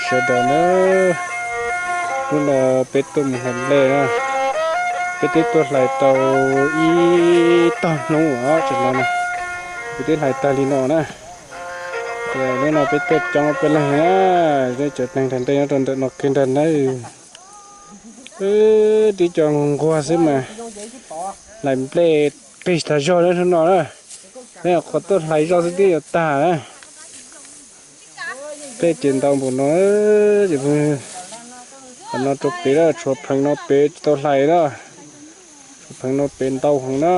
Sawv daws na, hnub no peb tuaj mus hlais nplej na, peb twb tuaj hlais tau ib tog hnub os, tseem no na, peb twb hlais tag li no na. Ces hnub no peb tuaj coob peb leeg na, peb cov neeg hlais nplej nyob rau ntawm no kiag ntag na. Twb cov nquag nquag xwb mas hlais nplej qis tas zog na hnub no na. Peb nyuam qhuav tuaj hlais zog xwb twb yuav tag na. Nplej ces ntau npaum no, ces qhov no rau pem na, tshuav pheev no pem tsis tau hlais na. Tshuav pheev no pem ntau heev na.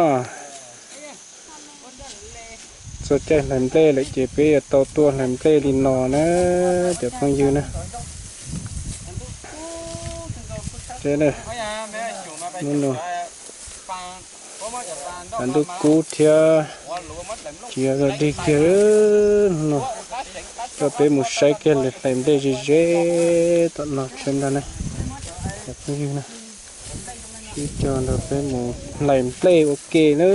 Txog caij hlais nplej lawm ces peb yuav tau tuaj hlais nplej li no na, cov phooj ywg na. Hnub no ntuj kub thiab, tsis yog dig kiag no, coj peb mus saib kiag lawv hlais nplej ze ze tom no tsev ntag na, cov phooj ywg na. Sib cog nrog peb mus hlais nplej ua ke na.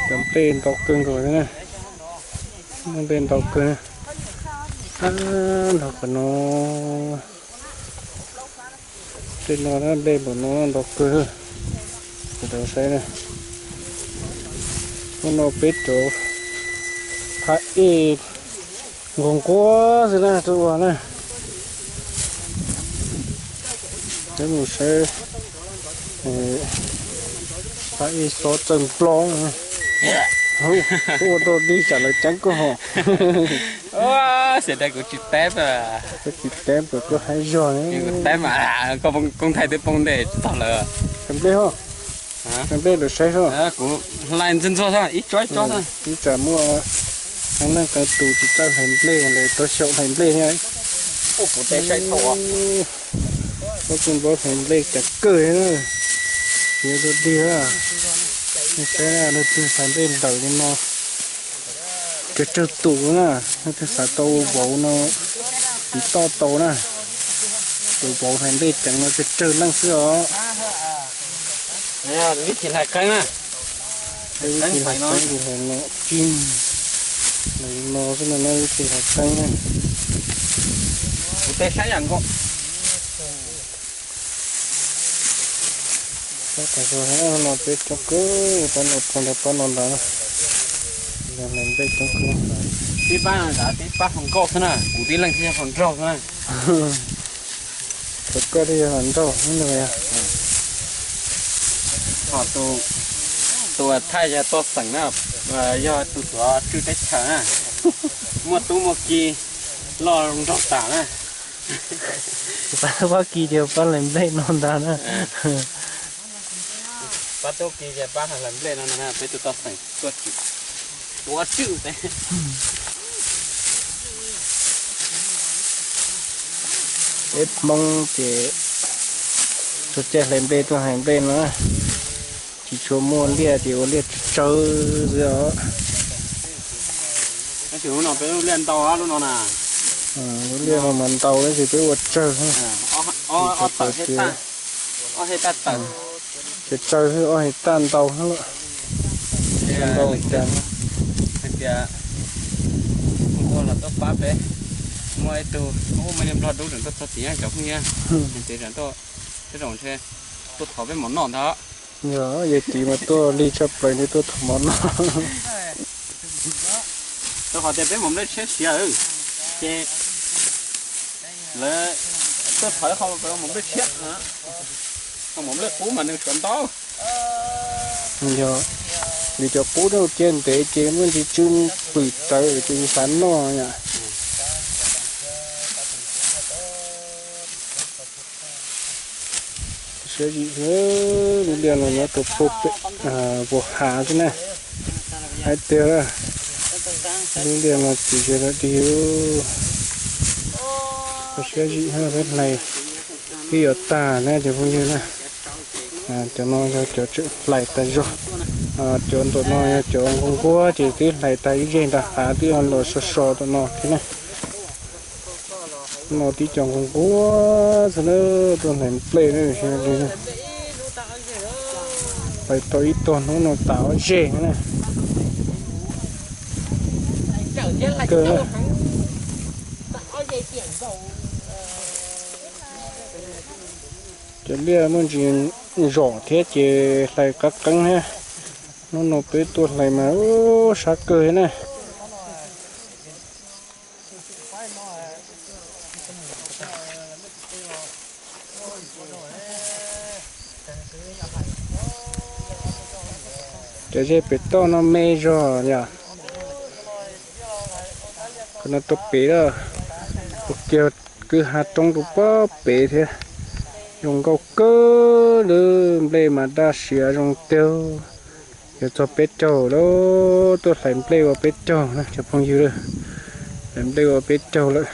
Cov nplej ntau kawg nkaus na, nplej ntau kawg. Nrog qhov no, tej no nplej npaum no ntau kawg. Sawv daws saib na, hnub no peb cov phab ej nquag nquag xwb na, tuaj ua na. Peb mus saib phab ej xob txawj nplob. Ua rau dig tsam lawv ceeb koj ho. Xav tias kuv tsis teb, koj tsis teb, koj haib zog. Kuv teb mas koj koob thaij twb poob ntej txog lawm. Hlais nplej ho, hlais nplej lawv saib ho. Kuv hlais ntxuag ntxuag xwb, ib tsob ib tsob xwb. Ib tsam muaj qee leej qee tus tsis txawj hlais nplej lawm tau xyaum hlais nplej thiab. Kuv teb saib thaum pob koob nplob hlais nplej cas kawg na. Yuav rau dig na, saib leej twg hlais nplej ntawm li no. Cov tsawg tus na, leej twg xav tau vauv no, tiv toj tau na. Tus vauv hlais nplej ceev no tsawg tsawg leej xwb os. Vib thim hlais qeeb na, vib thim hlais qeeb, hlais no, hlais no xwb no, vib thim hlais qeeb na. Kuv tej saib yam nkaus. Pab tas zog no peb coob kawg, pab no txog ntawm pab no ntawd, hlais nplej coob kawg. Tib pab no ntawd tib pab hluas nkauj xwb na, kuv tib leeg thiaj yog hluas nraug xwb na. Thaum koj thiaj yog hluas nraug xwb na. Ho tus thaij yog Tooj Xeem na, yog tus tuav tswj teb chaws na, muaj tub muaj ki loj nraug tas na. Pab Vab Kis ces pab hlais nplej no ntag na. Pab Tub Kis ces pab hlais nplej no ntag na, peb tus Tooj Xeem tuav tswj, tuav tswj peb. Peb Hmoob ces txog caij hlais nplej tuaj hlais nplej no, tsis tshua muaj liaj ces ua liaj tsawg tsawg xwb os. Tab sis lub no peb lub liaj ntau lub no na. Lub liaj no mas ntau tab sis peb ua tsawg. Ob hej tawm, ob hej tawm, ces tsawg xwb, ob hej tawm ntau lawm. Ntau cas hais tias ua los tuaj pab peb, muaj ib tug ub, muaj ib Nplog dub tseem tuaj txog tid cov phooj ywg, ces tseem tuaj, tej zaum ntshe tuaj thov peb mov noj ntag. Yog yawg Tiv mas tuaj lig tshaj plaws li, tuaj thov mov noj. Rau qhov tias peb mov nplej tshiab siav, ces lawv tuaj thov qhov mov nplej tshiab, qhov mov nplej qub mas nws suav ntau. Yog, vim cov qub nws ua ciaj ntev ces muaj ntsis tsw pwm tsawv ces xav noj yom. Siab zim, lub liaj no nyob rau puag pem, puag hav xwb na. Hais tias lub liaj no tsis ze lawm dig. Siab zim, peb hlais twb yuav tag na cov phooj ywg na. Cov no yog cov tseem hlais tas zog. Cov ntawm no yog cov nquag nquag ces twb hlais tag ib zeg nram hav twb los so so tom no thiab na. No tib co nquag nquag xwb na, tuaj hlais nplej na. Hlais tau ib tog hnub no tas ob zeg na. Cov liaj muaj ntsis zom thiab ces hlais qab qeeb thiab. Hnub no peb tuaj hlais mas ub sab kawg thiab na. Cov zej pem toj no me zog yom. Qhov no rau pem lawm, ua kiag kwj ha roob rau pem thiab. Zoo nkauj kawg li, nplej mas daj siab zoo tiag. Yuav txog peb caug lawm, tuaj hlais nplej ua peb caug na cov phooj ywg, hlais nplej ua peb caug lawm.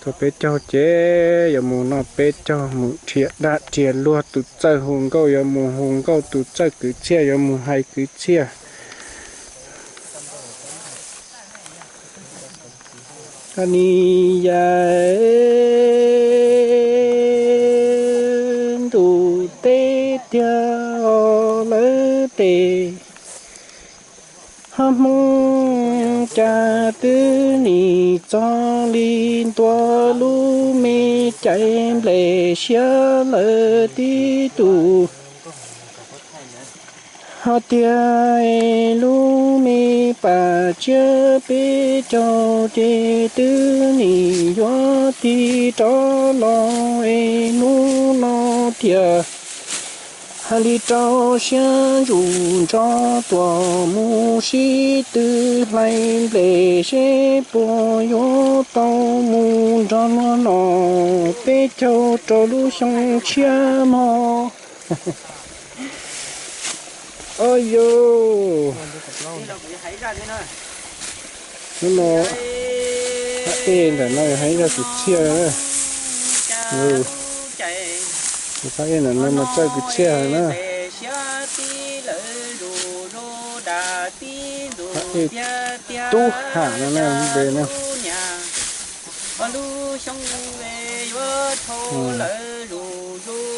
Txog peb caug ces yuav mus noj peb caug, mus nrhiav dab nrhiav luag, tus txawj hu nkauj yuav mus hu nkauj, tus txawj kwv txhiaj yuav mus hais kwv txhiaj. Ni ya ntuj teb tiag os lawv tes, ho Hmoob cas twb nim txog li ntua lub me caiv nplej siab lawm tib tug. Ho tiag lub me pas tsiab peb caug ces twb nim yuav tig rov los es hnub no tiag. Hais li rau siab zus nrog tuam mus sib tw hlais nplej seb puas yuav tau mus nrog luag noj peb caug rau lub xyoo tshiab mog. Au yau, hnub no phab ej ntawm no yog hais zaj kwv txhiaj na. Phab ej ntawm no mas txawj kwv txhiaj na. Phab ej Tub Ham no na npe na.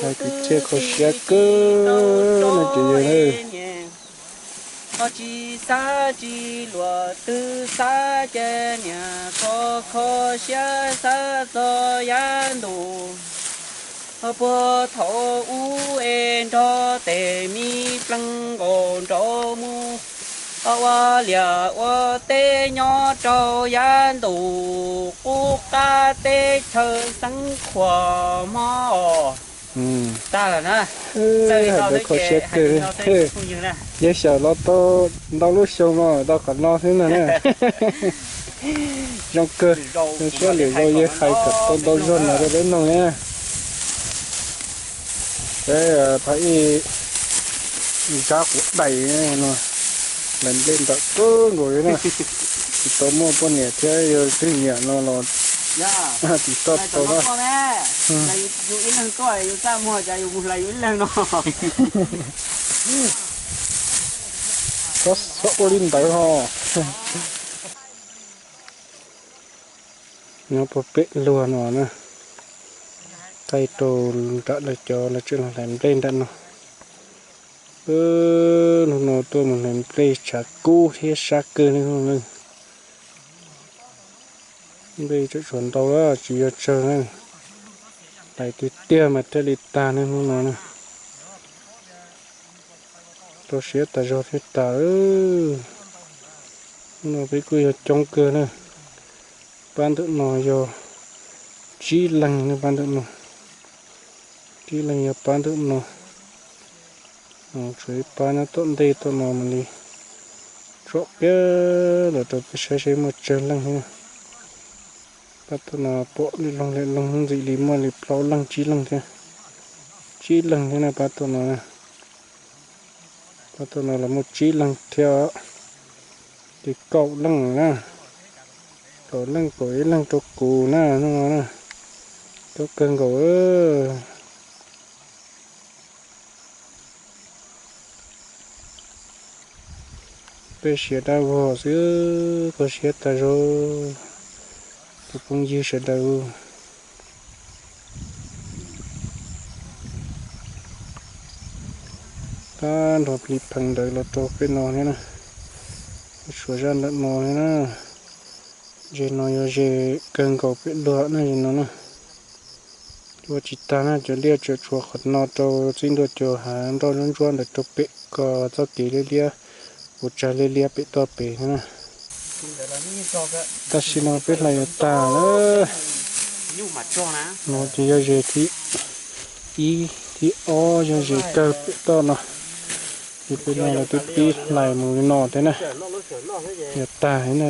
Hais kwv txhiaj kho siab kawg no ces yog na. Ho tsis xav tsis luag twb xav ces niam kho kho siab xav txog yav ntuj. Ho puag thaum ub es nrog tej me pleev nkaus nraud mus, ho ua liaj ua teb nyob rau yav ntuj qub qab teb chaws xeev Khuam hmo. Tag lawm na. Hais tau kho siab kawg. Yeej xyaum los tau ntau lub xyoo no tau qhov no xwb no na. Zoo kawg, zoo siab lwm zaus yeej hais kom tau ntau zog no rau peb mloog na. Peb phab ej Nrab Quav Daim no, hlais nplej ntawm kawg nkaus li na. Tsis tau muaj poj niam thiab yog twg nyiam no los tsis tau tau na. Yus ib leeg tuaj yus txaj muag cas yus mus hlais yus ib leeg no. Txhob ua li ntawd ho. Nyob puag pem luag no na, taij rau nram lawv cov lawv tseem los hlais nplej nram no. Hnub no tuaj mus hlais nplej tshav kub thiab sab kawg li hnub no. Nplej tseem tshuav ntau tsis yog tsawg na. Hlais tiag tiag mas thiaj li tag ne hnub no na. Rau siab tas zog thiab tas. Hnub no peb kuj yog coob kawg na. Pab ntawm no yog tsib leeg ne, pab ntawm no, tsib leeg yog pab ntawm no. Tshuav ib pab nyob tom ntej tom no mas li tsom piab los rau peb saib seb muaj tsawg leej thiab. Pab tom no pom li loog li loog ntxim li muaj li plaub leeg tsib leeg thiab. Tsib leeg thiab na pab tom no. Pab tom no los muaj tsib leeg thiab. Ces kaum leej na. Kaum leej, kaum ib leeg rau kuv na, hnub no na. Coob kawg nkaus. Peb siav dab vog xwb, kho siab tas zog tus phooj ywg sawv daws. Tab nrog plig pheev ntawd los rau peb no thiab na. Suav zaj ntawm no na, ze no yog ze kawg nkaus pem luag na, ze no na. Ua tsis tag na, cov liaj tseem tshuav qhov no rau txij ntua cov hav nroj ntsuab ntsuab ntawd rau pem kom txoj kev liab liab, puas tsaig liab liab pem toj pem na. Tam sim no peb hlais yuav tag lawm. No ces yog ze thib ib, thib ob yog ze kawg pem toj no. Ces peb no lawv twb pib hlais mus li no thiab na. Yuav tag na,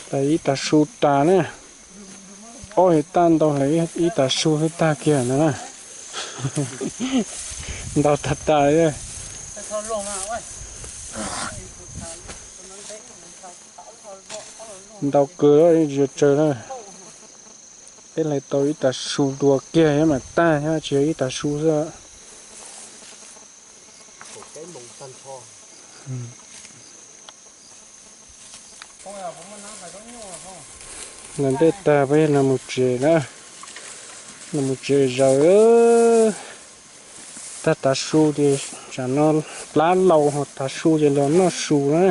tag ib tag su tas na. Ob hais taj ntau hlais ib tag su xwb tag kiag no na. Ntau tag tas li. Ntau kawg, tsis tsawg na. Peb hlais tau ib tag su dua kiag thiab mas tag thiab, tsis yog ib tag su xwb. Los ntej tag peb no mus tsev na, no mus tsev zaws. Tag tav su ces tsam no plab laus ho tav su ces los noj su na.